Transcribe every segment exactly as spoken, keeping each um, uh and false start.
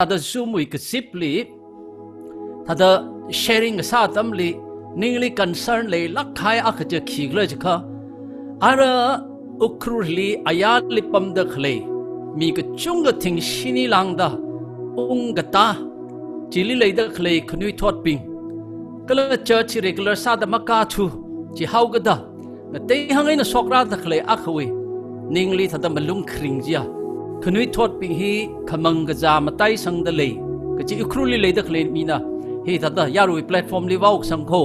thāda Zoom wui kazipli, thāda sharing kasā atamli, ningli concern leilāk kahai akha chi khikhala jiakha, ara Ukhrulli ayarli pamda khalei mi kachungkha thingshini lāngda ungkatā, chili leida khalei khanuithotbing, kala church regular sāda makāthu, chihaokada, ngateihang eina shokrada khalei akhawui ningli thāda malung kharing chiya, khanuithotbing hi khamang kazā mataisangda lei kachi Ukhrulli leida khalei mina hi thāda yaruiwui platform li vāoksang kho.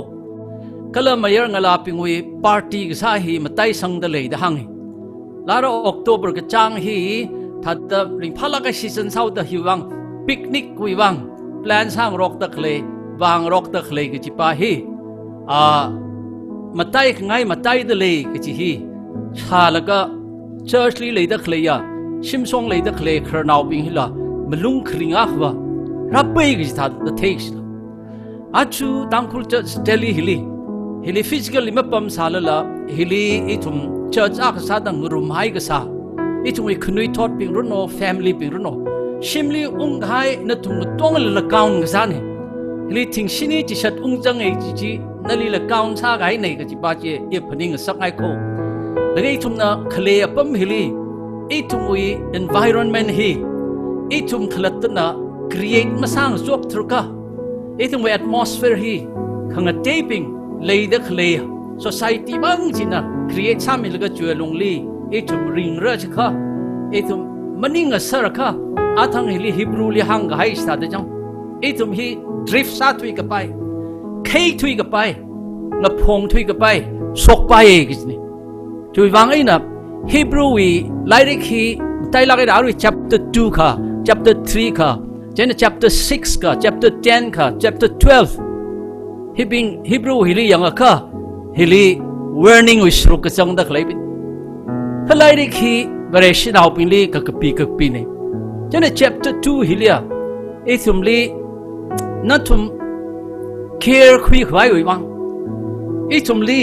Kala mayarngalābingwui party kasā hi mataisangda lei da hāngi. Lāra October kachāng hi thāda ringphālāk kahai season sāhaoda hiwui vang, picnic wui vang plan sāngarokda khalei, vāngarokda khalei kajipa hi, a, mataikhangai mataida lei kachi hi shālaga, church li leida khaleiya, shimshong leida khalei khararnaobing hila malung kharing akhava rāpai kaji thāda theikashila. Aja Tangkhul Church Delhi hili, hili physically mapamsālala, hili ithum church akha sāda ngarumhai kasā, ithumwui khanuithotbing runo, family bing runo, shimli ungkahai nathum katongla count kasāne. Hili thingshini chishat ungzange chichi nalila count sākahaine kajipa chi i phaningngasakngai kho. Laga ithumna khalei apam hili, ithumwui environment hi ithum khalattana create masāngasakthura kha, ithumwui atmosphere hi khangateibing leida khalei society mang china create sāmilaga chiwui alungli ithum ringra jiakha, ithum maningngasakra kha, athang hili Hebrew li hāngkahai sāda chang, ithum hi drift sāthui kapai, kheithui kapai, ngaphongthui kapai, shokpai kajine. Chiwui vang eina Hebrew wui lairik hi matailāk eina arui chapter two kha, chapter three kha, chieina chapter six kha, chapter ten kha, chapter twelve. Hibing Hebrew hili yangakha, hili warning wui sharuk kachangda khaleibing. Kha lairik hi Vareshinaobingli kakapi kakapine. Chieina chapter two hiliya, ithumli nathum care khuikhavaiwui vang, ithumli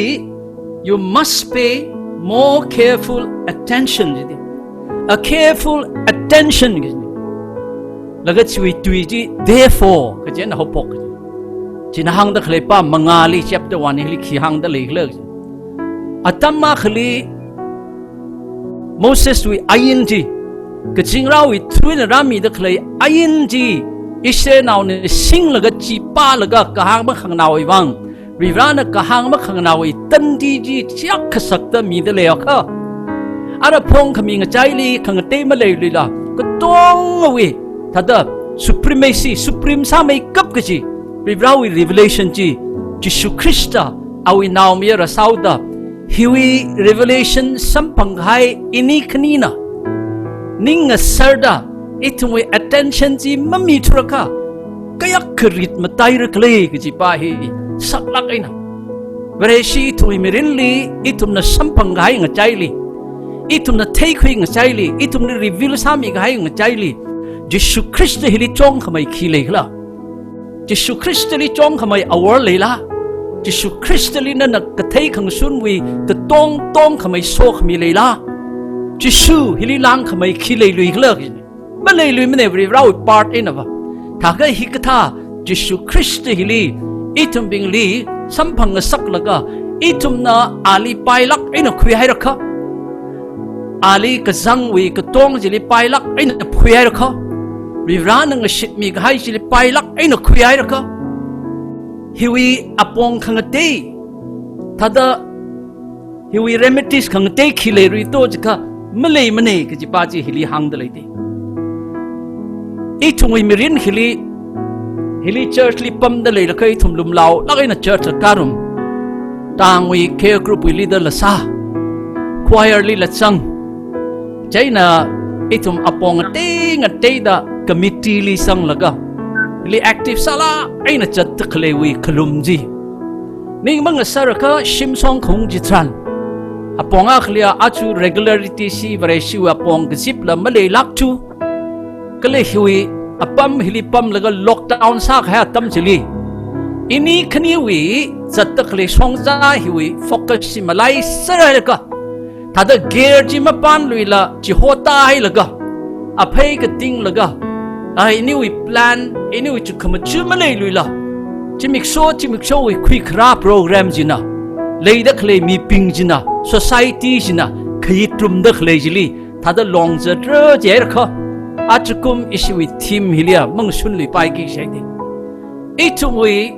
you must pay more careful attention jide. A careful attention kajine. Laga chiwui tui chi therefore kaji eina haophok kaji. China hāngda khalei pa mangāli chapter one hili khi hāngda leikhala kaji. Atam akhali Moseswui ain chi, kazingraowui through eina rāmida khalei ain chi, Israelnaona singlaga chi pālaga kahāng makhanganāwui vang, Varivarana kahāng makhanganāwui tandi chi chiak khasakta mida leiakha, ara phongkhami ngachaili khangatei maleiluila, katongawui thāda supremacy, supreme sāmeikap kaji Varivarawui revelation chi, Jishu Khrista awui naomayara sāhaoda, hiwui revelation samphangkahai ini khanina ning ngasarda, ithumwui attention chi mamithura kha, kayākha ritmataira khala kajipa hi saklāk eina, Vareshi ithumwui mirinli, ithumna samphangkahai ngachaili, ithumna theikhui ngachaili, ithumli reveal sāmikahai ngachaili, Jishu Khrista hili chongkhamei khi leikhala? Jishu Khristali chongkhamei awor leila? Jishu Khristali nana kathei khangashunwui katong tongkhamei sokhami leila? Jishu hili langkhamei khi leiluikhala? Maleiluimane, Varivarawui part einava. Thākha hikathā Jishu Khrista hili ithumbingli samphangngasaklaga, ithumna ali pailāk eina khuihairakha, ali kazangwui katong chili pailāk eina khuihairakha, Varivarana ngashitmikahai chili pailāk eina khuihairakha, hiwui apong khangatei, thāda hiwui remedies khangatei khi leirito jiakha, maleimane kajipa chi hili hāngda leide. Ithumwui mirin hili, hili church li pamda leilakha ithum lumlaolāk eina church la kārum. Tangwui care group wui leader la sā, choir li la zang. Chieina ithum apong ngatei ngateida committee li zanglaga, hili active sālāk eina zatda khaleiwui khalum chi. Ning mangasarakha shimshong khaung chitharan, apong akhaliya aja regularity chi Vareshiwui apong kazipla maleilākthu. Kala hiwui apam hili pamlaga lockdown sākahai atam chili, ini khaniwui zatda khalei shongza hiwui focus chi malaiserhailaga, thāda gear chi mapanluila chihotahailaga, aphei katinglaga, Ai, iniwui plan, iniwui chukhamachuk maleiluila, zimiksho, zimikshowui khuikharā program china, leida khalei mibing china, society china khayi trumda khalei chili thāda longzatra jiakha, ajakum ishiwui theme hiliya mangshunluipaiki shai de. Ithumwui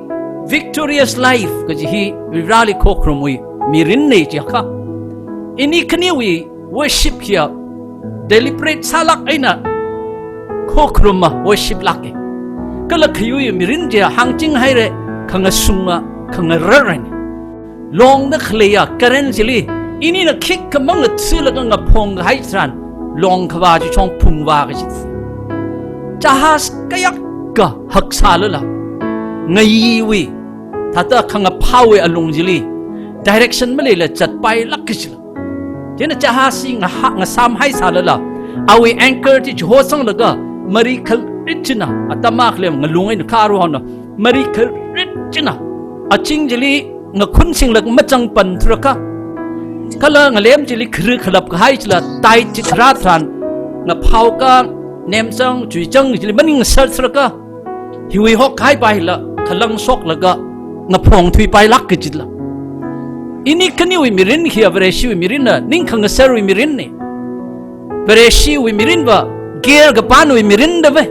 victorious life kaji hi Varivarāli khokharumwui mirinna jiakha, ini khaniwui worship hiya deliberate sālāk eina khokharuma worship lāka. Kala khayuiya mirin chiya hāngching haira, khangasunga, khangararana. Longda khaleiya current chili, inina khikha mangathuilaga ngaphong kahai tharan, longkhavā chi chong phungvā kaji. Jahaz kayākha haksālala, ngayiwui, thāda khangaphāwui alung chili, direction maleila zatpailāk kajila. Chieina jahaz chi ngaha-, ngasām haisālala, awui anchor chi chihosanglaga, mari kharit china, atam akha lem ngalung eina kharuhaona, mari kharit china, aching chili ngakhun singlaga machang panthura kha, kala ngalem chili kharu khalap kahai chila tide chi kharā tharan, ngaphao ka, nemchang, chuichang chili maningsarthura kha, hiwui hokkahai paila khalang shoklaga ngaphong thuipailāk kajila. Ini khaniwui mirin hiya Vareshiwui mirinna, ning khangasarwui mirinna. Vareshiwui mirinva gear kapanwui mirin dave.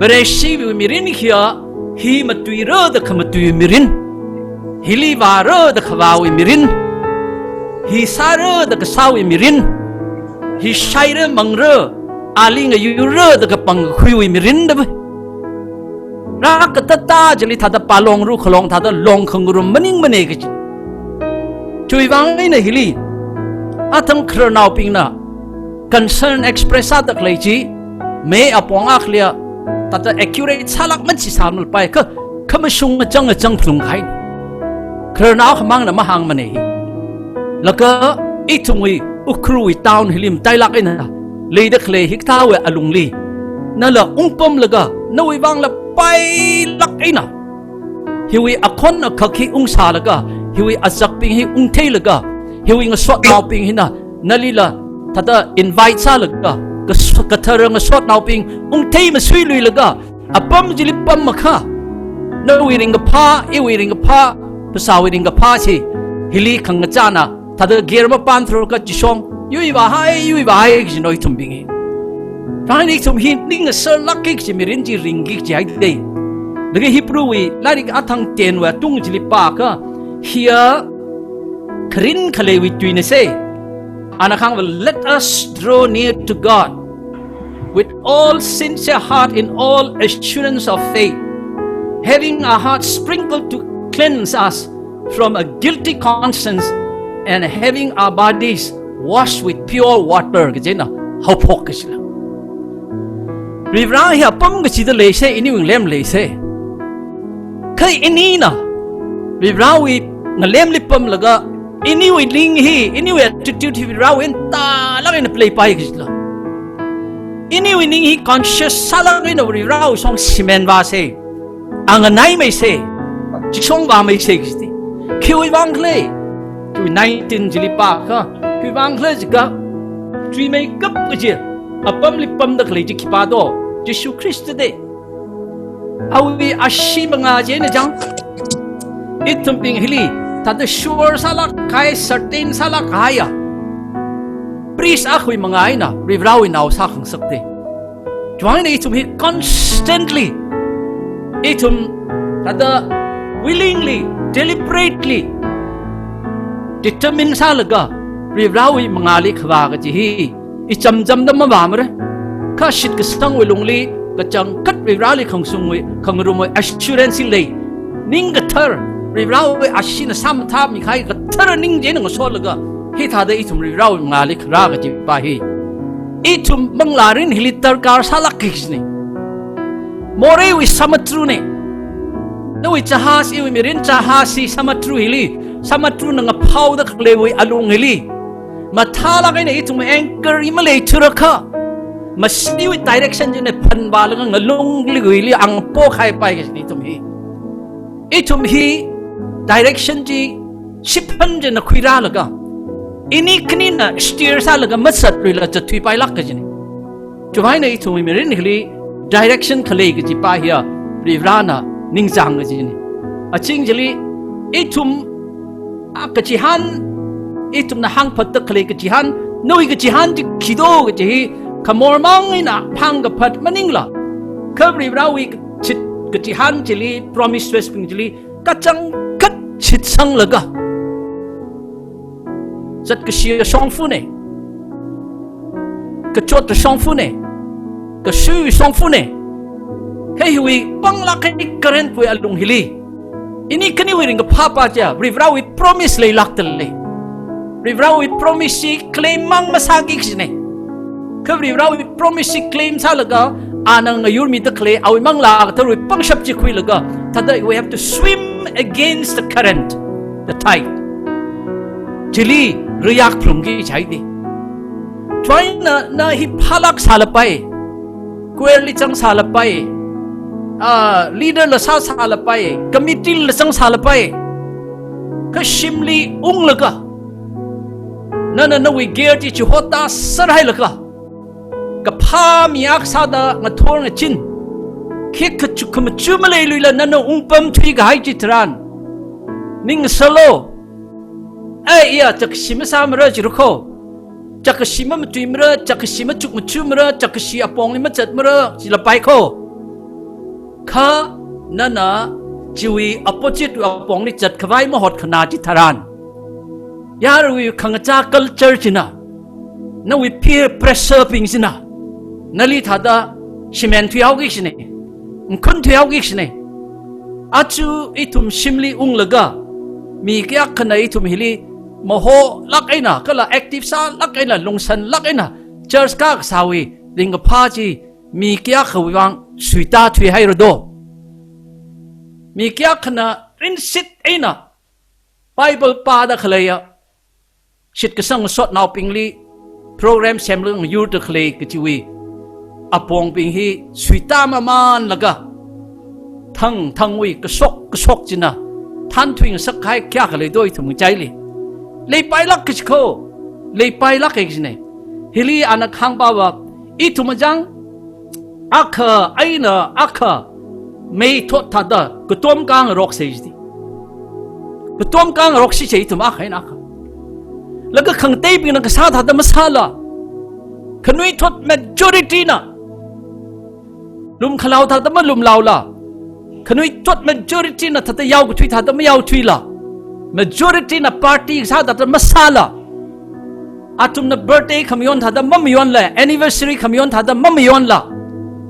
Vareshiwui mirin hiya hi matuira da khamatuiwui mirin, hili vāra da khavāwui mirin, hi sāra da kasāwui mirin, hi shaira mangra, ali ngayura da kapangkakhuiwui mirin dave. Rākatata chili thāda pālongru khalong thāda long khangarum maningmana kaji. Chiwui vang eina hili, athang khararnaobingna concern express sāda khalei chi, mi apong akhaliya, thāda accurate sālāk machi sāmluipai kha, khamashung ngachang ngachang phalung kahai. Khararnao khamangna mahāngmana hi. Laga ithumwui Ukhrulwui town hili matailāk eina leida khalei hikathāwui alungli, nala ungpamlaga, nawui vangla pailāk eina, hiwui akhon akhak hi ungsālaga, hiwui azakbing hi ungtheilaga, hiwui ngasotnaobing hina nalila thāda invite sālaga, kas-, kathara ngasotnaobing ungthei masuiluilaga, apam chili pamakha, nawui ringkaphā, iwui ringkaphā, phasāwui ringkaphā chi, hili khangachāna thāda gear mapanthura kha chishong, yuivāhai, yuivāhai kaji no ithumbing hi. Thāda ithum hi ning ngasarlākki kaji mirin chi ringki kaji haida. Laga Hebrew wui lairik athang ten wui atung chili pākha, hiya kharin khaleiwui tuina se. Ana kahāngva, "Let us draw near to God with all sincere heart in all assurance of faith, having our hearts sprinkled to cleanse us from a guilty conscience and having our bodies washed with pure water," kajina haophok kajila. Varivarā hi apam kachida leise, iniwui ngalem leise. Kha inina Varivarāwui ngalemli pamlaga, iniwui ning hi, iniwui attitude hi Varivarāwui eina tālāk eina pleipai kajila. Iniwui ning hi conscious sālāk eina Varivarāwui shong simen vāse, anganai meise, chishong vāmeise kajiti. Khiwui vang khala, tu nineteen chili pākha, khiwui vang khala jiakha, chuimeikap kaji apamli pamda khalei chi khipā do, Jishu Khrista de. Awui ashee mangā chieina chang, ithumbing hili thāda sure sālāk kahai, certain sālāk kahaiya priest akhawui mangā eina Varivarāwui nao sākhangasak de. Chiwui vang eina ithum hi constantly, ithum thāda willingly, deliberately determine sālaga Varivarāwui mangāli khavā kaji hi icham chamda mavāmara. Kha shitkasangwui lungli kachangkhat Varivarāli khangasungwui, khangarumwui assurance lei. Ning kathar, Varivarāwui asheena sāmathāmi kahai kathara ning chieina ngasolaga, hithāda ithum Varivarāwui mangāli kharā kajipa hi, ithum manglārin hili darkar sālākki kajina. Moreiwui samudruna. Nawui jahaz, iwui mirin jahaz hi samudru hili, samudruna ngaphaoda khaleiwui alung hili mathālāk eina ithum anchor hi maleithura kha, mashiwui direction china phanvālaga ngalungli guili ang pokhaipai kajina ithum hi. Ithum hi direction chi shiphan china khuirālaga, ini khanina steer sālaga mazatluila zatthuipailāk kajina. Chiwui vang eina ithumwui mirin hili direction khalei kajipa hiya Varivarana ningchāng kajina. Aching chili, ithum, a, kachihān, ithumna hāngphatda khalei kachihān, nawui kachihān chi khi do kaji hi, khamormang eina phāngkaphat maningla, kha Varivarawui kachit, kachihān chili, promises bing chili, kachangkhat shitsanglaga, zat kashi shongfana, kachot shongfana, kasui shongfana, hi hiwui panglāk kahai current wui alung hili, ini khaniwui ringkaphāpa chiya, Varivarawui promise leilākdalei. Varivarawui promise chi claim mang masāki kajina. Kha Varivarawui promise chi claim sālaga, ana ngayurmida khalei awui Manglā Katharawui pangshap chi khuilaga, thāda we have to swim against the current, the tide. Chili riyak phlungki chaidi. Chieina na hi phālāk sālapai, choir li zang sālapai, a, leader la sā sālapai, committee la zang sālapai. Kha shimli unglaga, nana nawui gear chi chihotta sārhailaga, kaphā mi akha sāda ngathor ngachin, khikha chukkhamachu maleiluila nana ungpamthui kahai chitharan, ningsālu. Ai, iya, chakashi masāmara jiru kho. Chakashi mamatuimara, chakashi machukmachumara, chakashi apongli mazatmara jilapai kho. Kha nana chiwui opposite apongli zatkhavai mahotkhana chitharan, yaruiwui khangachā culture china, nawui peer pressure bing china, nali thāda shimen thuihaoki kajina, ngkhun thuihaoki kajina. Aja ithum shimli unglaga, mi kayākhana ithum hili maholāk eina, kala active sālāk eina, lungsanlāk eina church kā kasāwui ringkaphā chi mi kayākhawui vang suita thuihaira do. Mi kayākhana rinshit eina Bible pāda khaleiya, shitkasang sotnaobingli program semlung yurda khalei kajiwui apongbing hi suita mamanlaga, thangthangwui kashok kashok china thānthuingasak kahai kayākha lei do ithum ngachaili? Leipailāk kaji kho, leipailāk kaji kajina. Hili ana kahāngpava, ithum ajang akha eina akha meithot thāda katom kāngaroksa jidi. Katom kāngaroksa ji ithum akha eina akha. Laga khangateibingna kasā thāda masāla, khanuithot majority na lumkhalao thāda malumlaola, khanuithot majority na thāda yaokathui thāda mayaothuila, majority na party kasā thāda masāla, athumna birthday khamayon thāda mamayonla, anniversary khamayon thāda mamayonla,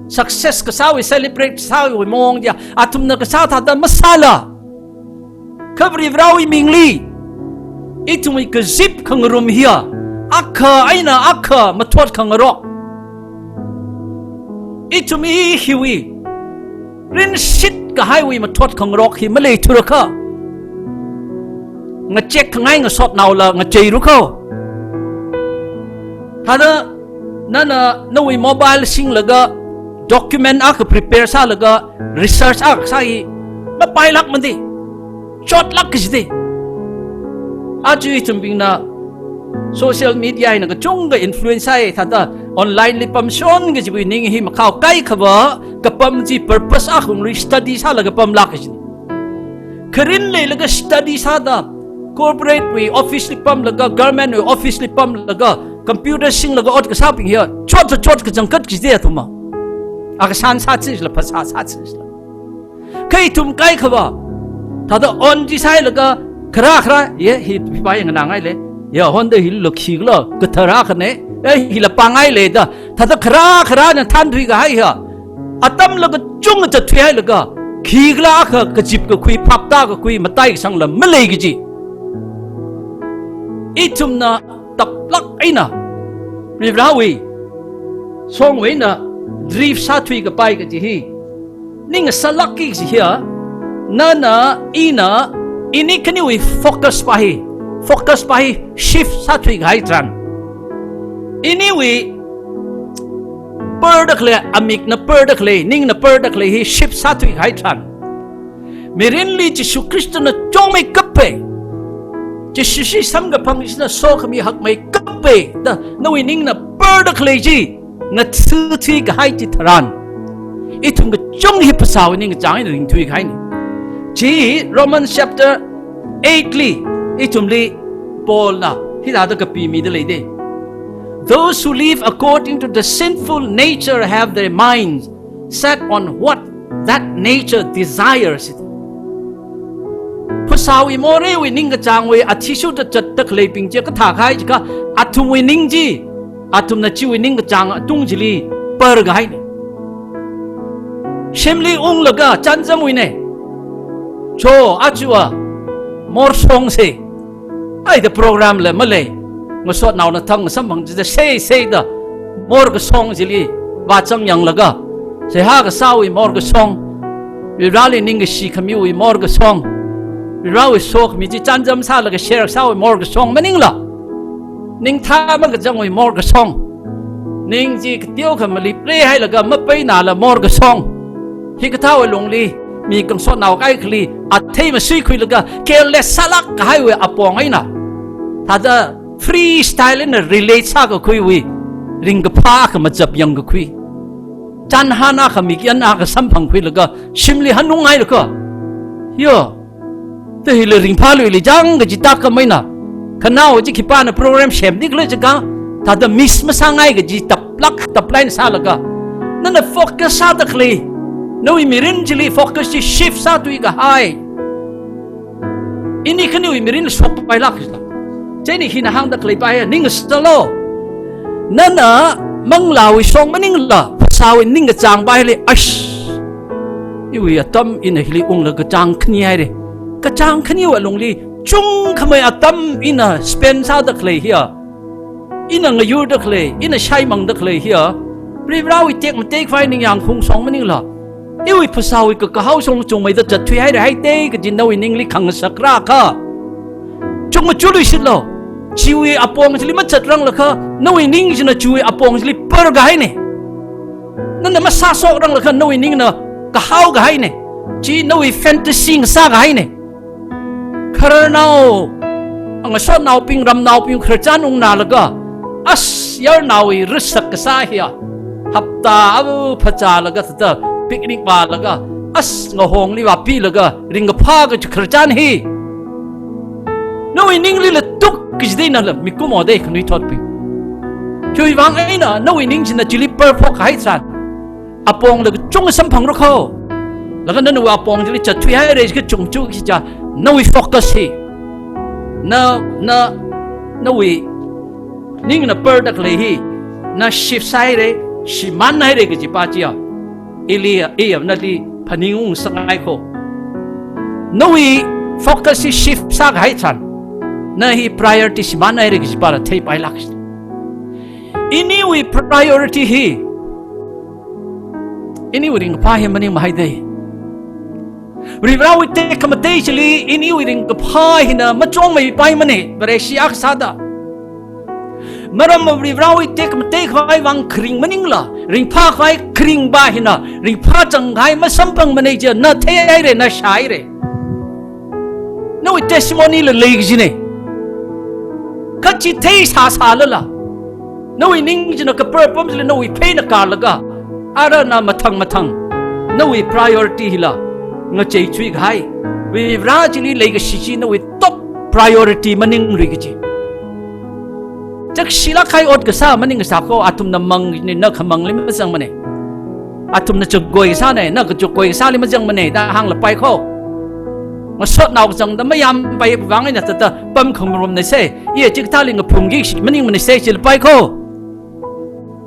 success kasāwui, celebrate kasāwui maong chiya athumna kasā thāda masāla, kha Varivarawui mingli ithumwui kazip khangarum hiya akha eina akha mathot khangarok. Ithum hi hiwui rinshit kahaiwui mathot khangarok hi maleithurakha, ngachek khangai ngasotnaola ngacheiru kho. Thāda nana nawui mobile singlaga, document akha prepare sālaga, research akha sā hi mapailākmadi, chotlāk kajidi. Aja ithumbingna social media hina kachungkha influence sāi, thāda online li pamshon kajiwui ning hi makhao kaikhava kapam chi purpose akhungli study sālaga pamlāk kajina. Kharin leilaga study sāda, corporate wui office li pamlaga, government wui office li pamlaga, computer singlaga ot kasābing hiya chot chot kachangkhat kajida athumva. Akha san sāchisla, phasā sāchisla. Kha ithum kaikhava thāda on chi sāhailaga, kharā kharā, ye, hi, hi pa yang nganāngaile, ya, honda hilo khikhala kathara khane, eh, hila pangaile da, thāda kharā kharāna thānthui kahai hiya atamla kachungkha zatthuihailaga, khikhala akha kazip kakhui, phapta kakhui, matai kasangla malei kaji. Ithumna taplāk eina Varivarawui shongwui eina drift sāthui kapai kaji hi ning sālākki kaji hiya, nana, ina, ini khaniwui focus pa hi, focus pa hi shift sāthui kahai tharan, iniwui perda khalei, amikna perda khalei, ningna perda khalei hi shift sāthui kahai tharan, mirinli Jishu Khristana chungmeikapai, Jishu chi samkaphang china sokhami hakmeikapai da nawui ningna perda khalei chi ngathāthui kahai chitharan, Ithum kachungkha hi phasāwui ningkachāng eina ringthuikahaina. Chi Romans chapter eight li, ithumli Paulna hithāda kapimida leida. "Those who live according to the sinful nature have their minds set on what that nature desires." Phasāwui moreiwui ningkachāngwui athishurda zatda khaleibing chi kathā kahai jiakha, athumwui ning chi, athumna chiwui ningkachāng atung chili parkahaina. Shimli unglaga chānjamwuina. Cho, aja a, morshongsa. Ai da program la malei. Ngasotnaona thang samphang chida seisei da morkashong chili vāzang yanglaga, seihā kasāwui morkashong, Varivarāli ningkashi khamiwui morkashong, Varivarāwui sokhami chi chānjam sālaga share sāwui morkashong maningla, ningthā makazangwui morkashong, ning chi kateokha malipre hailaga mapainala morkashong. Hikathāwui lungli, mi ngasotnao kaikhali athei masuikhuilaga careless sālāk kahaiwui apong eina, thāda freestyle eina relate sākakhuiwui ringkaphā akha machap yangkakhui. Chānhān akha, mikyan akha samphangkhuilaga shimli hanunghailaga, yo, ta hila ringphāluili chang kaji tākam eina, khanao chi khipāna program semnikhala jiakha, thāda miss masāngai kaji taplāk taplain sālaga, nana focus sāda khalei, nawui mirin chili focus chi shift sāthuikahai. Ini khaniwui mirin shokpailāk. Chieina hina hāngda khaleipai, ningsalo. Nana manglāwui shong maningla, phasāwui ningkachāngpaili, ash, iwui atam ina hili unglaga kachāng khani haira. Kachāng khaniwui lungli chungkhamei atam ina spend sāda khalei hiya, ina ngayurda khalei, ina shaimangda khalei hiya, Varivarāwui tekmatei khavai ningyāng khungshong maningla, iwui phasāwui kakahao shong chungmeida zatthui haira haida kaji nawui ningli khangasak rākha, chungmajului shitlo. Chiwui apong chili mazatrang lakha, nawui ning china chiwui apong chili parkahaina. Nana masāshokrang lakha, nawui ningna kahao kahaina. Chi nawui fantasy ngasā kahaina. Khararnao, ngasotnaobing, ramnaobing khararchan ungnalaga, as yarnaowui rasak kasā hiya, hapta abu phachālaga thāda picnic vālaga, as ngahongli vāpilaga ringkaphā kaji khararchan hi, nawui ningli latuk kaji deinala mikumo dei khanuithotbing. Khiwuivang eina nawui ning china chili parphok kahai tharan, apongla kachungkha samphangrakho. Laga nana apong chili zatthui haira jiakha chungchu kaja, nawui focus hi, na, na, nawui ningna parda khalei hi, na shift sāhaira, shimānhaira kajipa chiya, ili, iya nali phaningung sāngaikho. Nawui focus hi shift sākahai tharan, na hi priority shimānhaira kajipala theipailāk. Iniwui priority hi, iniwui ringkaphā hi maningmahai dei. Varivarāwui tekhamatei chili iniwui ringkaphā hina machongmeipaimana, Vareshi akha sāda. Maram Varivarāwui tekhamatei khavai vang kharing maningla, ringphā khavai kharingpa hina ringphā zangkahai masamphangmana jiya, na theihaira, na shāhaira. Nawui testimony la lei kajina. Kha chi theisā sālala, nawui ning china kapar apam chili nawui pheina karlaga, ara na mathang mathang nawui priority hila ngacheithui kahai, Varivarā chili leikashi chi nawui top priority maninglui kaji. Chakshilāk kahai ot kasā maning kasā kho, athumna mang kajina, na khamangli mazangmana. Athumna chakgoi kasāna, na kachakgoi kasāli mazangmana da hānglapai kho. Ngasotnao kazangda mayāmpaiwui vang eina thāda pam khangarumna sai, iya chikathāli ngaphungki kaji maningmana sai jilapai kho.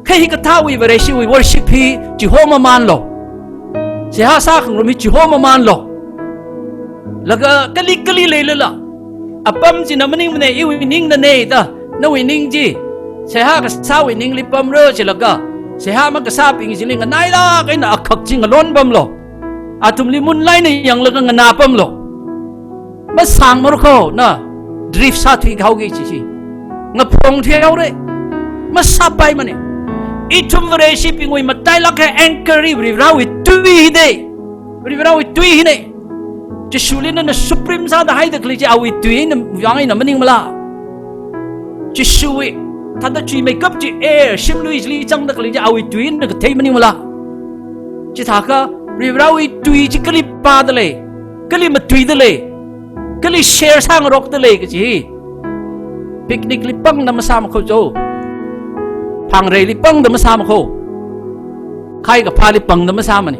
Kha hikathāwui Vareshiwui worship hi chihomamanlo. Seihā sākhangarum hi chihomamanlo. Laga kali kali leilala, apam china maningmana, iwui ningnana da, nawui ning chi seihā kasāwui ningli pamra jilaga, seihā makasābing chili nganailāk eina akhak chi ngalon pamlo. Athumli munlaina yanglaga nganā pamlo. Masāngmara kho, na drift sāthui kahaoki kaji chi. Ngaphong thuihaora. Masāpaimana. Ithum Vareshibingwui matailāk kahai anchor hi Varivarāwui tui hi dei. Varivarāwui tui hina. Jishuli nana supreme sāda haida khalei chi awui tui eina, vang eina maningmala? Jishuwui thāda chuimeikap chi air, shimlui chili zangda khalei chi awui tui eina kathei maningmala? Chithākha Varivarawui tui chi kali pādalei, kali matuidalei, kali share sāngarokdalei kaji hi picnic li pangda masāmakho jo. Phangreili pangda masāmakho. Khai kaphāli pangda masāmane.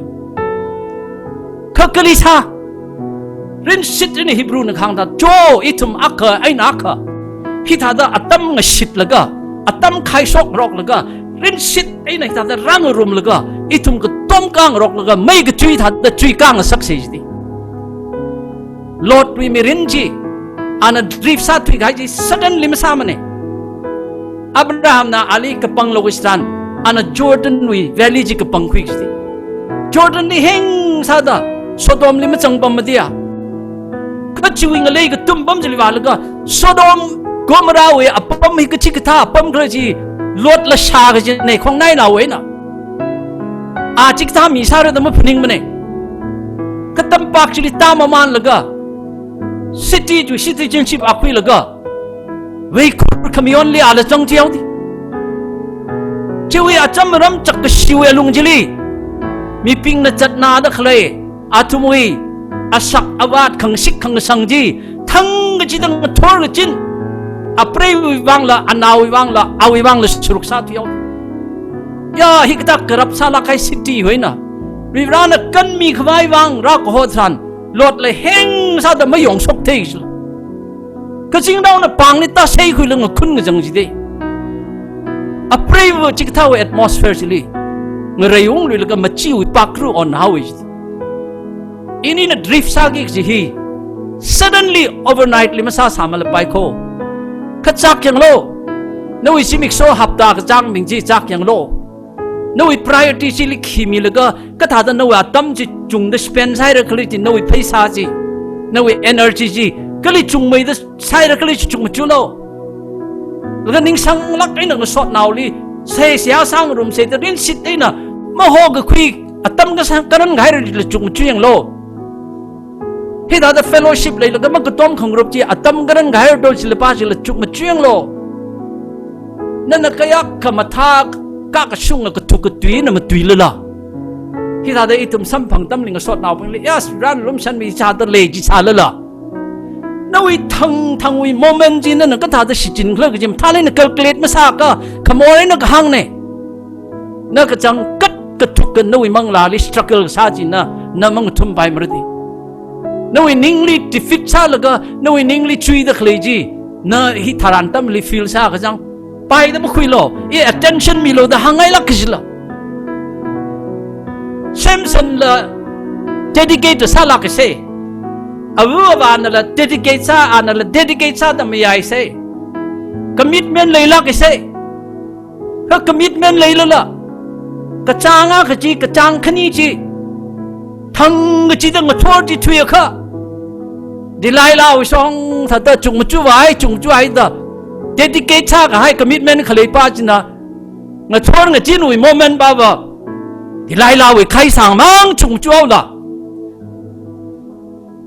Kha kali sā? Rinshit eina Hebrewna kahāng thāda, jo, ithum akha eina akha hithāda atam ngashitlaga, atam khaishokngaroklaga, rinshit eina hithāda rāngarumlaga, ithum katom kāngaroklaga, mei kachui thāda chuikāngasaksei jida. Lotwui mirin chi, ana drift sāthuikahai chi suddenly masāmane. Abrahamna ali kapanglo kashitharan, ana Jordanwui valley chi kapangkhui jida. Jordanli heng sāda Sodomli mazangpamma dia. Kha chiwui ngalei katumpam chili vālaga, Sodom Gomorrahwui apam hi kachikathā apam khala chi Lotla shā kajine, khongnainaowui eina. A chikathā mi sāra da maphaningmane. Kha tampak chili tāmamanlaga, city to citizenship a khuilaga, veikhur khamayonli ala zangchihaoda. Chiwui acham ramchak kashiwui alung chili, mibingna zatnada khalei athumwui asak avat khangashik khangasang chi thangkachida ngathor kachin, apreiwui vangla, anaowui vangla, awui vangla sharuk sāthuihaoda. Ya, hikathā corrupt sālāk kahai city hoina Varivarana kanmikhavai vang rākaho tharan, Lotla heng sāda mayongshok thei jila. Kazingnaona pāngli tāsheikhuilaga ngakhun ngazang jida. Apreiva chikathāwui atmosphere chili ngareiungluilaga machiwui pakru onhaowa jida. Inina drift sāki kaji hi suddenly, overnight li masāsāmalapai kho. Kha chāk yanglu. Nawui zimikso hapta kachāng bing chi chāk yanglu. Nawui priority chili khi milaga, kathāda nawui atam chi chungda spend sāhaira khala chi, nawui pheisā chi, nawui energy chi kali chungmeida sāhaira khala chi chukmachulo. Laga ningsanglāk eina ngasotnaoli, sei seihā sāngarumsei da rinshit eina mahokakhui atam kasā karan kahairala chukmachu yanglu. Hithāda fellowship leilaga makatom khangarup chi atam karan kahaira do chilapa chila chukmachu yanglu. Nana kayākha mathā kakashunga kathuk katuina matuilala, hithāda ithum samphang atamli ngasotnaobingli, yes, ran lumshanmi chāda lei chi sālala, nawui thangthangwui moment chi nana kathāda shichinkhala kaji mathālāk eina calculate masāakha, khamor eina kahāngne. Na kachangkhat kathukka nawui manglāli struggle sā china, na mangathumpai maradi. Nawui ningli defeat sālaga, nawui ningli chuida khalei chi, na hitharan atamli feel sā kachang, paida makhuilu, i attention milu da hāngngailāk kajila. Samsonla dedicate sālāk kasei. Ava avānala dedicate sā, anala dedicate sāda mayaisei. Commitment leilāk kasei. Kha commitment leilala, kachāng akha chi, kachāng khani chi thangkachida ngathor chi thuiakha, Delilahwui shong thāda chukmachuvai, chukmachuhaida dedicate sākahai commitment khaleipa china ngathor ngachinwui moment pava Delilahwui khaisangmang chukmachuhaola.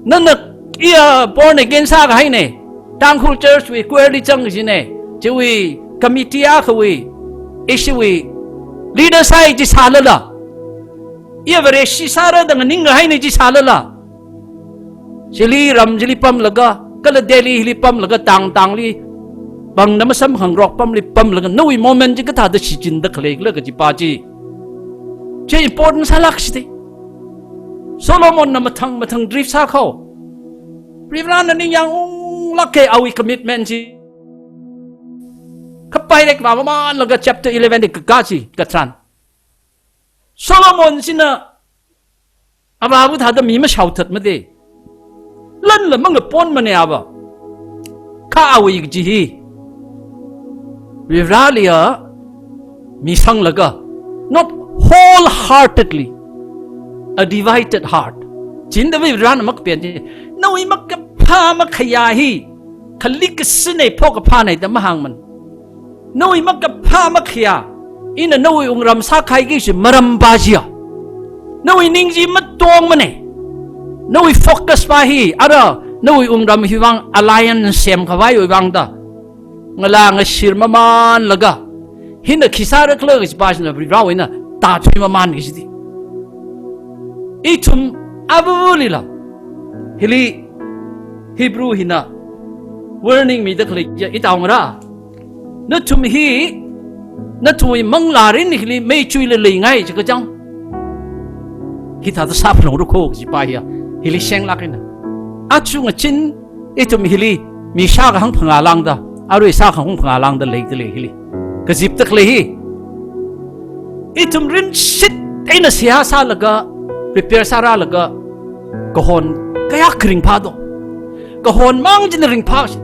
Nana iya born again sākahaine, Tangkhul Church wui choir li zang kajine, chiwui committee akhawui, ishiwui leader sāi chi sālala, iya Vareshi sāra da nganingkahaine chi sālala, chili ram chili pamlaga, kala Delhi hili pamlaga, tang tangli pangna masamkhangarok apamli pamlaga, nawui moment chi kathāda shichinda khaleikhala kajipa chi, chi important sālāk shide. Solomonna mathang mathang drift sākho. Varivarana ningyāng unglāke awui commitment chi. Khapailek vāmamanlaga chapter eleven li kakā chi katharan, Solomon china avāva thāda mi mashaothatmade. Lanla mangaponmane ava. Kha awui kaji hi Varivaraliya misanglaga, not wholeheartedly, a divided heart. Chinda Varivarana makapen chi, nawui makaphā makhayā hi khalik kasine, phokaphāne da mahāngmane. Nawui makaphā makhayā, ina nawui wungram sākhaiki kaji marampa chiya, nawui ning chi matongmane. Nawui focus pa hi ara nawui wungram hiwui vang alliance semkhavaiwui vangda ngalā ngashir mamanlaga, hina khi sārakhala kajipa china Varivarawui eina tāthuimaman kajide. Ithum avavulila hili Hebrew hina warning mida khalei chi itao ngarā. Nathum hi, nathumwui manglārin hili meichuila leingai chi kachang. Hithāda sāphalungra kho kajipa hiya, hili shenglāk eina. Aja ngachin ithum hili mi shākahāng phangā lāngda, arui shākahāng phangā lāngda leida lei hili. Kazipda khalei hi. Ithum rinshit eina seihā sālaga, prepare sārālaga, kahon kayākha ringphā do. Kahon mang china ringphā shi.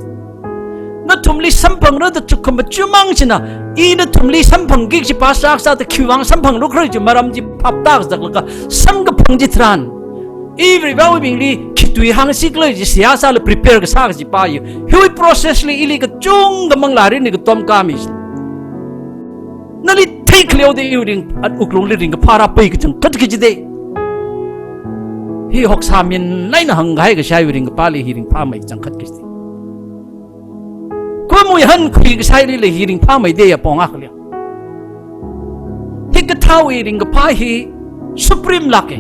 Nathumli samphangra da chukkhamachu mang china, i nathumli samphangki kajipa sākasāda khiwuivang samphangra khala chi maram chi phaptāzaklaga, samkaphang chitharan, i Varivarāwui mingli khi tui hāngsi khala chi seihā sālaga prepare kasā kajipa hi. Hiwui process li ili kachungkha manglārin hi katomkami shi. Nali theikhaleo da iwui ring, at wuklungli ringkaphā rāpai kachangkhat kaji de. Hi hoksā min eina hāngkahai kashaiwui ringkaphāli hi ringphāmei changkhat kaji de. Khumui hankhui kashailila hi ringphāmei de ya pong akhali. Hikathāwui ringkaphā hi supreme lāka.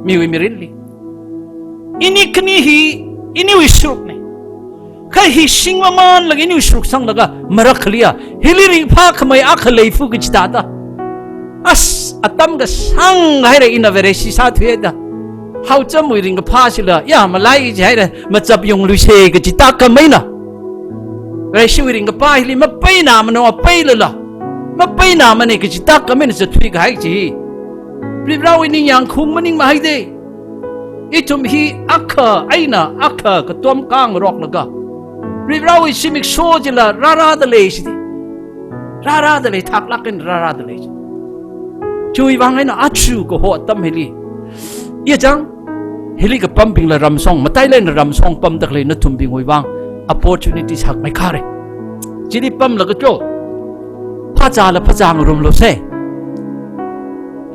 Miwui mirinli. Ini khani hi, iniwui sharukna. Kha hi shingmamānlaga iniwui sharuk sanglaga, marakhaliya, hili ringphākhamei akha leifu kachithāda. As, atam kasānghaira ina Vareshi sāthuida. Haochamwui ringkaphā shila, ya, malai jihaira, machap yungluisei kachithā khameina. Vareshiwui ringkaphā hili mapeinamana, apeilala. Mapeinamana kachithā khameina zatthui kahai chi. Varivarāwui ningyāng khung maningmahai de. Ithum hi akha eina akha katomkā ngaroklaga, Varivarāwui zimiksho chila rārāda lei shi de. Rārāda lei, thaklāk eina rārāda lei shi. Chiwuivang eina aja kaho atam hili. Iya chang, hili kapambingla ramshong, matailāk eina ramshong pamda khalei nathumbingwui vang opportunity sakmeikharei. Chili pamlaga cho. Phazāla phazā ngarumlu sei.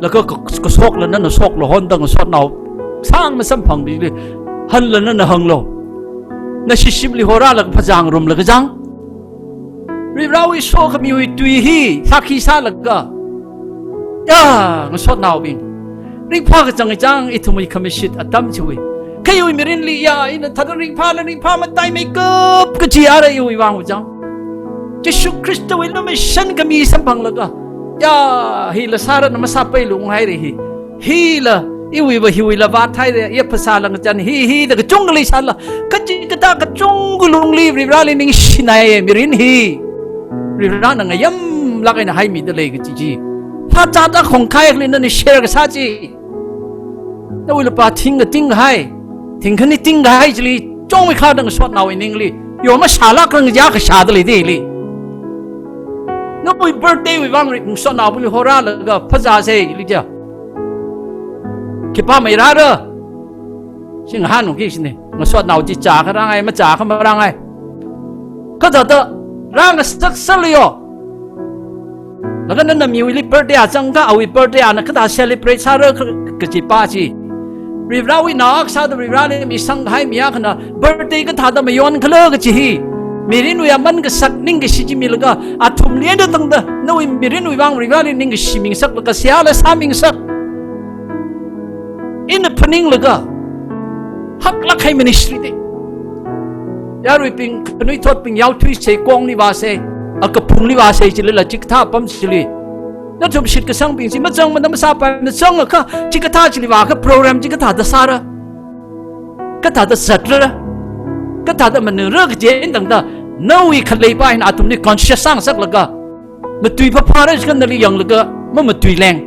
Laga ka-, kashokla nana shoklu, honda ngasotnao sāng masamphangbingli hāngla nana hānglu. Nashi shimli horālaga phazā ngarumlaga chang. Varivarāwui sokhamiwui tui hi sākhi sālaga, ya, ngasotnaobing, ringphā kachang chang ithumwui khamashit atam chiwui. Kha iwui mirinli ya, ina thāda ringphāla ringphā mataimeikap kaji ara iwui vang chang. Jishu Khristawui lumashan khami samphanglaga, ya, hila sāra na masāpailunghaira hi. Hila, iwuiva hiwuila vāthaira, ya phasāla ngachān hi, hida kachungkha leisāla, kachikathā kachungkha lungli Varivarāli ningshinai mirin hi. Varivarāna ngayamlāk eina haimida lei kaji chi. Phazāda khongkhai khali nana share kasā chi. Nawui lupā thing kating kahai, thing khani ting kahai chili, chungmeikharda ngasotnaowui ningli, yo mashālākrang ya kashāda lei dili. Nawui birthday wui vang ri, ngasotnaobingli horālaga phazāsei li ja. Khipā meirāra. Singhanungki shini. Ngasotnao chi chākha rāngai, machākha marāngai. Kathāda rāngasak sāliyo. Laga nana miwuili birthday a changkha, awui birthday ana kathā celebrate sāra ka-, kajipa chi. Varivarāwui nao akha sāda Varivarāli misang kahai mi akhana birthday kathāda mayonkhala kaji hi. Mirinwui aman kasak ningkashi chi milaga, athumli eina tangda, nawui mirinwui vang Varivarāli ningkashi mingasaklaga, seihāla sāmingasak. Ina phaninglaga, haklāk kahai ministry de. Yaruibing, khanuithotbing yaothuisei, kongli vāsei, a kaphungli vāsei chilila chikathā apam chili. Nathum shitkasangbing chi mazangmana masāpai, mazangakha, chikathā chili vākha program chi kathāda sāra. Kathāda zatra. Kathāda manara kaji eina tangda, nawui khaleipa hina athumli conscious sāngasaklaga, matui phaphāra jiakha nali yanglaga, mamatui leng.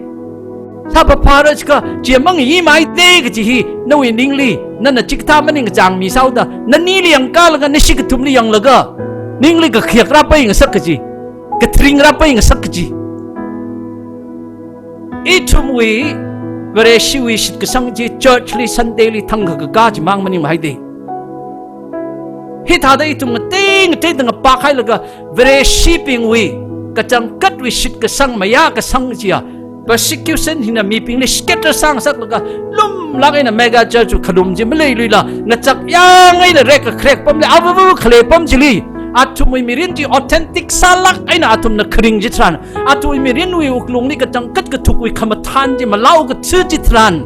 Sā phaphāra jiakha, chi mangayi mai de kaji hi, nawui ningli, nana chikathā maningkachāng misāhaoda, nanili yangkālaga, nashi kathumli yanglaga, ningli kakhayak rāpai ngasak kaji, katharing rāpai ngasak kaji. Ithumwui, Vareshiwui shitkasang chi, church li, Sunday li, thangkha kakā chimang maningmahai de. Hithāda ithum ngatei ngateida ngapak hailaga, Vareshibingwui, kachangkhatwui shitkasang mayākasang chiya, persecution hina mibingli scatter sāngasaklaga, lumlāk eina mega church wui khalum chi maleiluila, ngachak yang eina rek kakharek pamli, avava khalei apam chili, athumwui mirin chi authentic sālāk eina athumna kharing chitharan, athumwui mirinwui wuklungli kachangkhat kathukwui khamathān chi malao kathi chitharan,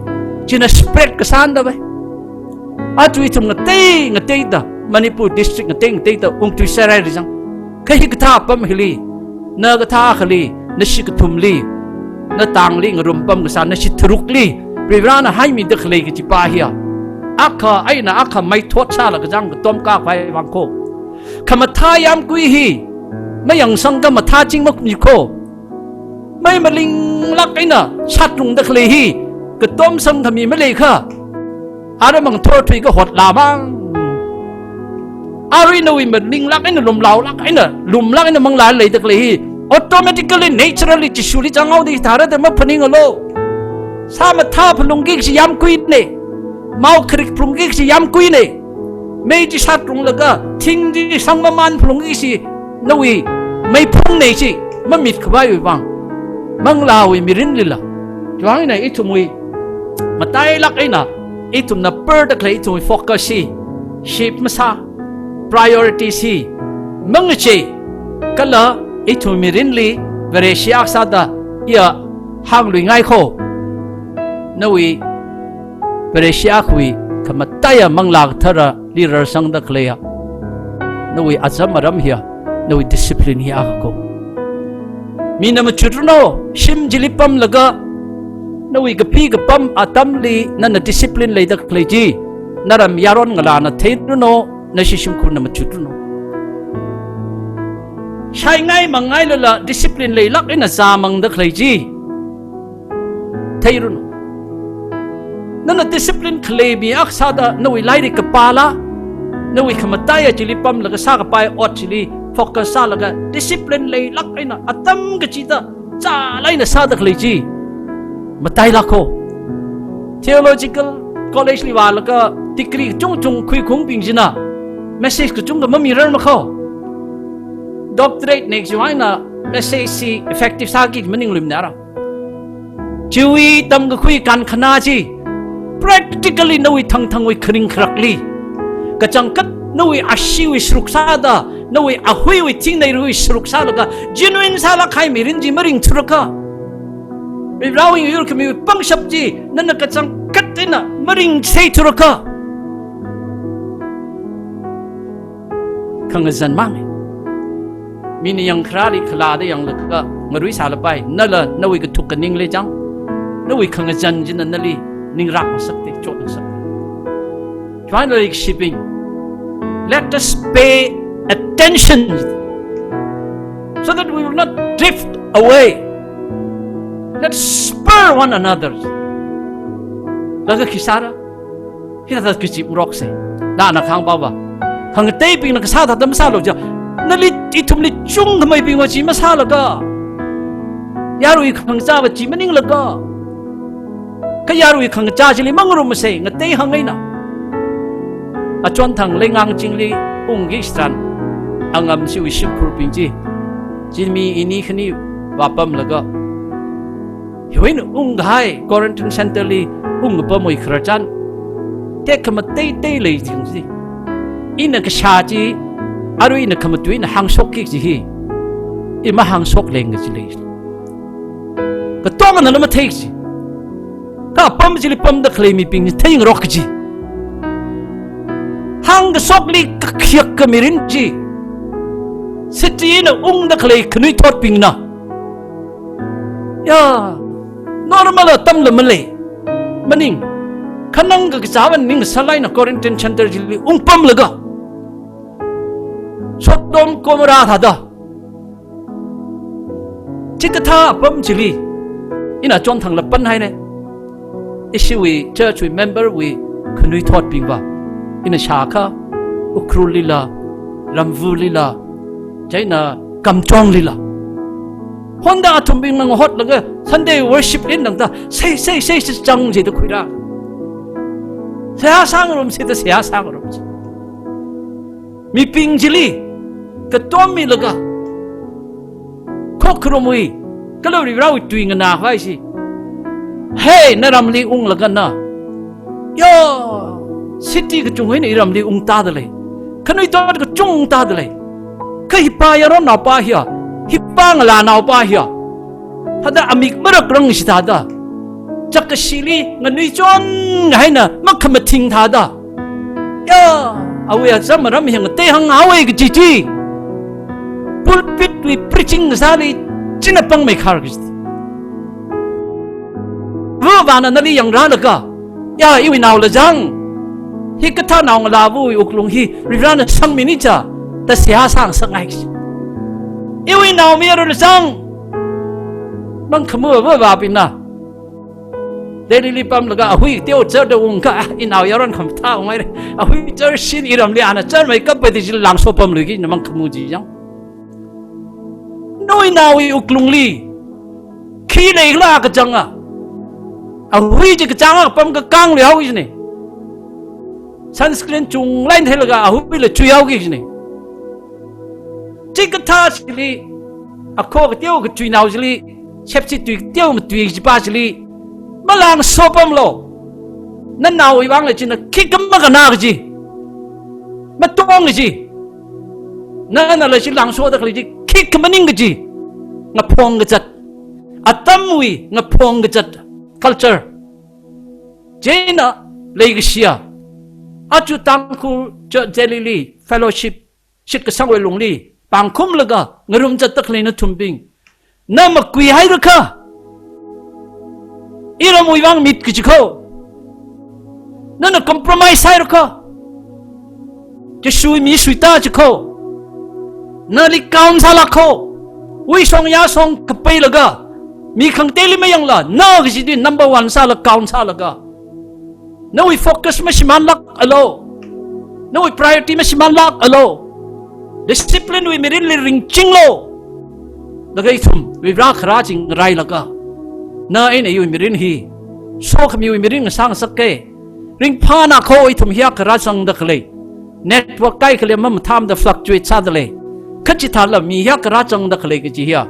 china spread kasāna da bai. Aja ithum ngatei ngateida, Manipur district ngatei ngateida ungtui sārai rijang. Kha hikathā apam hili, na kathā akhali, nashi kathumli, na tangli ngarum pam kasā, nashi tharukli Varivarana haimida khalei kaji pa hiya, akha eina akha maithot sālaga kachang katom kakhavai vang kho. Khamathā yāmgui hi mayangsangda mathāching makmi kho. Mei malinglāk eina sātrungda khalei hi, katom samkhami maleikha, ara mangthor thuikahot lamang. Arui nawui malinglāk eina lumlaolāk eina, lumlāk eina manglā leida khalei hi, automatically, naturally, Jishuli chānghaoda hithāra da maphaningalu. Sā mathā phalungki kaji yāmguina. Mao kharik phalungki kaji yāmguina. Mei chi sātrunglaga, thing chi sangmamān phalungki kaji nawui meiphungna chi, mamit khavaiwui vang. Manglāwui mirinlila. Chiwui vang eina ithumwui matailāk eina, ithumna perda khalei ithumwui focus hi, shift masā, priority hi mangachei, kala ithum mirinli Vareshi akha sāda iya hāngluingai kho. Nawui Vareshi akhawui khamataiya Manglā Katharali rarsangda khaleiya, nawui acham aram hiya, nawui discipline hi akha kho. Mina machutranu, shim chili pamlaga, nawui kapi kapam atamli nana discipline leida khalei chi, naram yaron ngalāna theiranu, nashi shimkhurna machutranu. Shaingai mangngailala discipline leilāk eina zāmangda khalei chi theiranu. Nana discipline khalei mi akha sāda nawui lairik kapāla, nawui khamataiya chili pamlaga sākapai ot chili focus sālaga discipline leilāk eina atam kachida chālāk eina sāda khalei chi matailāk kho. Theological College li vālaga degree kachungchung khuikhaungbing china message kachungkha mamirarma kho. Doctorate na kajiwui eina message hi effective sāki maningluimana ara. Chiwui tamkakhui kankhanā chi practically nawui thangthangwui kharing kharakli, kachangkhat nawui asheewui saruk sāda, nawui ahuiwui thingneirui saruk sālaga, genuine sālāk kahai mirin chi maringthurakha, Varivarawui yur khami pangshap chi nana kachangkhat eina maringseithurakha, khangazan mang. Mina yangkharāli khalada yanglaga ngarui sālapai, nala nawui kathuk kaningli chang, nawui khangazan china nali ningrak ngasakte, chot ngasakte. Finally, shipping. Let us pay attention so that we will not drift away. Let's spur one another. Laga khi sāra? Hithāda kachi ngarokse. Nana khangpava, khangateibingna kasā thāda masālu ja. Nali ithumli chungkhameibingva chi masālaga, yarui khangachāva chi maninglaga, kha yarui khangachā chili mangarummasei, ngatei hāng eina. Achonthang Leingang chingli ungki chitharan, angamshiwui shimkhurbing chi, chi mi ini khani vāpamlaga, hiwui eina ungkahai quarantine center li ungkapamwui khararchan tekhamatei tei lei jing chi. Ina kashā chi, arui ina khamatui eina hāngshokki kaji hi, i mahāngshok leng kaji lei. Katonga nala mathei kaji. Kha apam chili pamda khalei mibing chi theingarok kaji. Hāngkashokli kakhiak kamirin chi, city eina ungda khalei khanuithotbingna, ya, normal atamla malei. Maning, khanang kakazāva ning sālāk eina quarantine center chili ungpamlaga, Sodom Gomorrah thāda. Chikathā apam chili, ina chonthangla panhaina. Ishiwui church wui member wui khanuithotbingva, ina shākha, Ukhrul lila, Ramvur lila, chieina Kamjong lila, honda athumbingna ngahotlaga Sunday worship eina tangda, sei, sei, sei, sei, chang jida khuira. Seihā sāngarumsei da seihā sāngarumsei. Mibing chili katommilaga, khokharumwui, kala Varivarawui tui nganākhavai chi. Hei, naramli unglaga na, ya, city kachungwui eina iramli ungtāda lei. Khanuithot kachung ungtāda lei. Kha hipa yaronnaopa hiya, hipa ngalānaopa hiya, thāda amik marakrang chithāda, Chak kashili nganuichon ngahaina makhamathing thāda. Ya, awui azam aram hi ngatei hānghaowa kaji chi. Pulpit wui preaching sāli china pangmeikhar kaji. Avāvana nali yangrālaga, ya, iwui naola chang. Hikathā naongalāva̱wui wuklung hi Varivarana sangmini cha, da seihā sāngasakngai kaji. Iwui naomayarala chang. Mangkhamu avāvabingna Delhili pamlaga ahui teo char da ungkha, ah, inao yaron khamathā unghaira. Ahui char shin iramli ana charmeikap pati chila langso pamluiki na mangkhamu chi chang. Nawui naowui wuklungli khi leikhala kachanga. Ahui chi kachanga pamkakāngli haoki kajina. Sunscreen chunglāk eina theilaga ahuila chuihaoki kajina. Chikathā chili, akho kateo kachuinao chili, sepsi tui kateo matui kajipa chili, malangso pamlu. Nanaowui vangla china khikha makanā kaji, matong kaji, nanala chi langsoda khalei chi khikha maning kaji, ngaphong kazat, atamwui ngaphong kazat culture. Chieina leikashiya, aja Tangkhul Church Delhili fellowship shitkasangwui lungli pāngkhumlaga ngarumzatda khalei nathumbing, na makuihairakha, iramwui vang mit kaji kho, nana compromise hairakha, Jishuwui mi suita chi kho, nali count sālāk kho. Wuishong yāshong kapailaga, mi khangateili mayangla, na kaji chi number one sālaga count sālaga, nawui focus mashimānlākalu. Nawui priority mashimānlākalu. Discipline wui mirinli ringchinglu. Laga ithum Varivara kharā chi ngarailaga, na eina iwui mirin hi sokhamiwui mirin ngasāngasaka. Ringphāna kho ithum hiyākha rāzangda khalei. Network kaikhali mamathāmada fluctuate sāda lei. Kha chithāla mi hiyākha rāzangda khalei kaji hiya,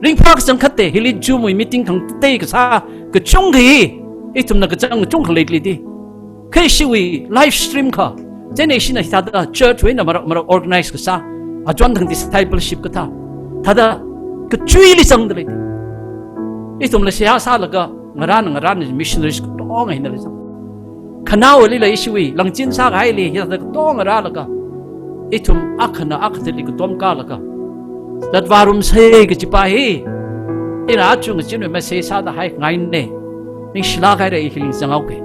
ringphā kachangkhatta. Hili Zoom wui meeting khangatei kasā kachungkha hi ithumna kachang kachungkha leili di. Kha ishiwui live stream kha, chieina ishina hithāda church wui eina marak marak organize kasā, ajon thang discipleship kathā, thāda kachuili zangda lei. Ithumla seihā sālaga ngarān ngarān missionaries katonga hinala zang. Khanaowalila ishiwui langchin sākahaili hithāda katonga rālaga, ithum akhana akhathali katomkālaga, zatvarumsa kajipa hi ina aja ngachinwui message sāda haingaina. Ningshilāk haira, i hiling zanghaoki.